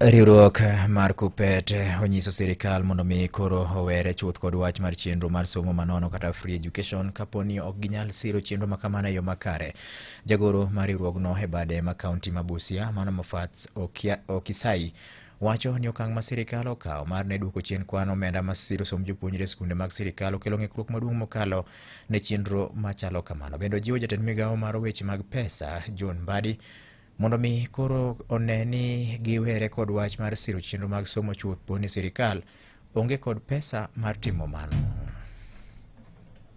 Riwruok mar KUPPET onyiso sirikal mondo mi koro owere chuth kod wach mar chenro mar somo manono kata free education kapo ni ok ginyal siro chenro ma kamano e yo makare. Jagoro mar riwruogno e bade ma kaunti ma Busia, mano Mofats Okisai, wacho ni okang' ma sirikal okawo mar ne duoko chien kwan omenda ma siro somb jopuonjre e skunde mag sirikal okelo ng'ikruok maduong' mokalo ne chenro machalo kamano. Bende ojiwo jatend migawo mar weche mag pesa John Mbadi mondo mi koro one ni giwere kod wach mar siro chenro mag somo chuth po ni sirikal onge kod pesa mar timo mano.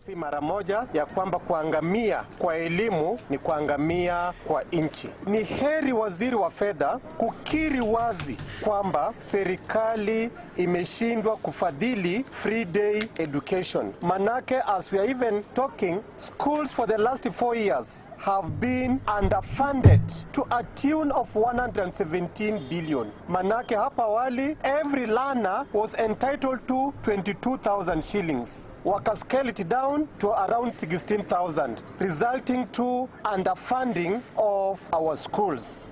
Si mara moja ya kwamba kuangamia kwa elimu ni kuangamia kwa nchi. Ni heri waziri wa fedha kukiri wazi kwamba serikali imeshindwa kufadhili free day education. Manake as we are even talking, schools for the last 4 years have been underfunded to a tune of 117 billion. Manake hapa awali every learner was entitled to 22,000 shillings. Waka scale it down to around 16,000, resulting to underfunding of our schools.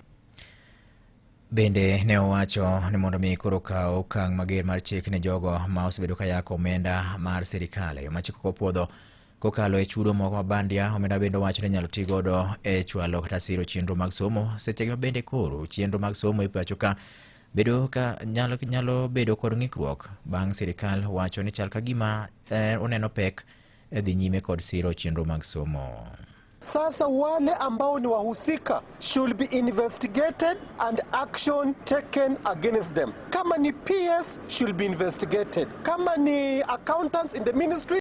Bende ne owacho ni mondo mi koro kaw okang' mager mar chik ne jogo ma osebedo ka yako omenda mar sirikal e yo ma chik ok opuodho kokalo e chudo moko ma bandia. Omenda bende owacho ni inyalo ti godo e chwalo kata siro chenro mag somo seche ma bende koro chenro mag somo e pacho ka bedo ka nyalo bedo kod ng'ikruok bang' sirikal wacho ni chal ka gima oneno pek e dhi nyime kod siro chenro mag somo. Sasa wale ambao ni wahusika should be investigated and action taken against them. Kama ni PS should be investigated. Kama ni accountants in the ministry.